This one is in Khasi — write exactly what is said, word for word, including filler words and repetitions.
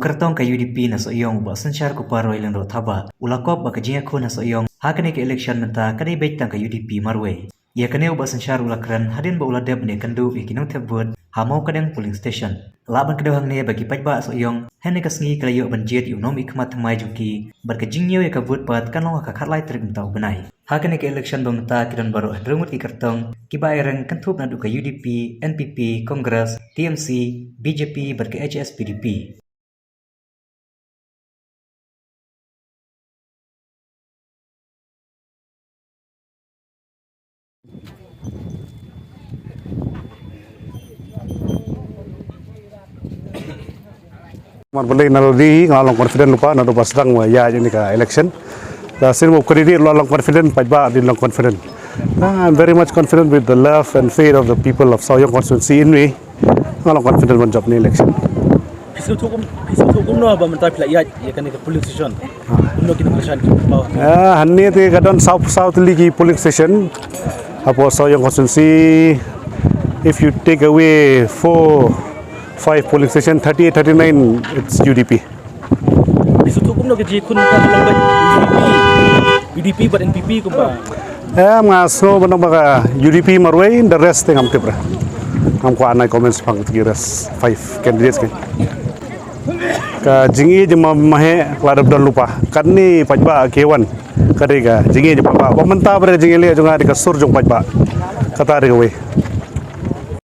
Kyrtong ka U D P na Sohiong u Bah Synshar Kupar Roy Lyngdoh Thabah u la kop ba ka jingïakhun ha Sohiong ha kane ka election mynta ka dei beit tang ka U D P marwei. Ïa kane u Bah Synshar u la kren hadien ba u la dep ban ïakynduh ïa ki nongthep vote ha Mawkadeng polling station. Lah ban kdew hangne ba ki paidbah Sohiong hynne ka sngi ki la ïoh ban jied ïa u nongmihkhmat thymmai jong ki bad ka jingñiew ïa ka vote pat kan long ha ka khatlai tarik mynta u bnai. Ha kane ka election ba mynta ki don baroh hynriew ngut ki kyrtong kiba ai reng kynthup naduh ka U D P, N P P, Congress, T M C, B J P bad ka H S P D P. Mar balei na lade nga long confident lypa naduh ba sdang wa ïa ïa ni ka election. Da sin mo credit lo long confident paidbah din long confident. Nah, I'm very much confident with the love and faith of the people of Sohiong constituency in me. Nga long confident ban jop ni election. Phi sngewthuh kum, phi sngewthuh kumno ba mynta phi la ïaid ïa kane ka polling station? Kumno ki nongkyrshan ki paw? Ah, hangne te ka don saw saw tylli ki polling station. Hapoh Sohiong constituency, if you take away four, five polling station, thirty-eight, thirty-nine, it's U D P. Phi sngewthuh kumno ka jingïakhun ka long bad U D P, U D P bad N P P kumba? Eh, nga sngew ban ong ba ka U D P marwei, the rest te ngam tip re. Ngam kwah nai comments pang ki rest five candidates ki. Ka jingïeit jong ma, ma he la dep don lypa. Katni paidbah ki wan. Ka dei ka jingïeit jong paidbah. Ba mynta ba dei jingïeit jong nga dei ka sur jong paidbah. Kata dei kawei.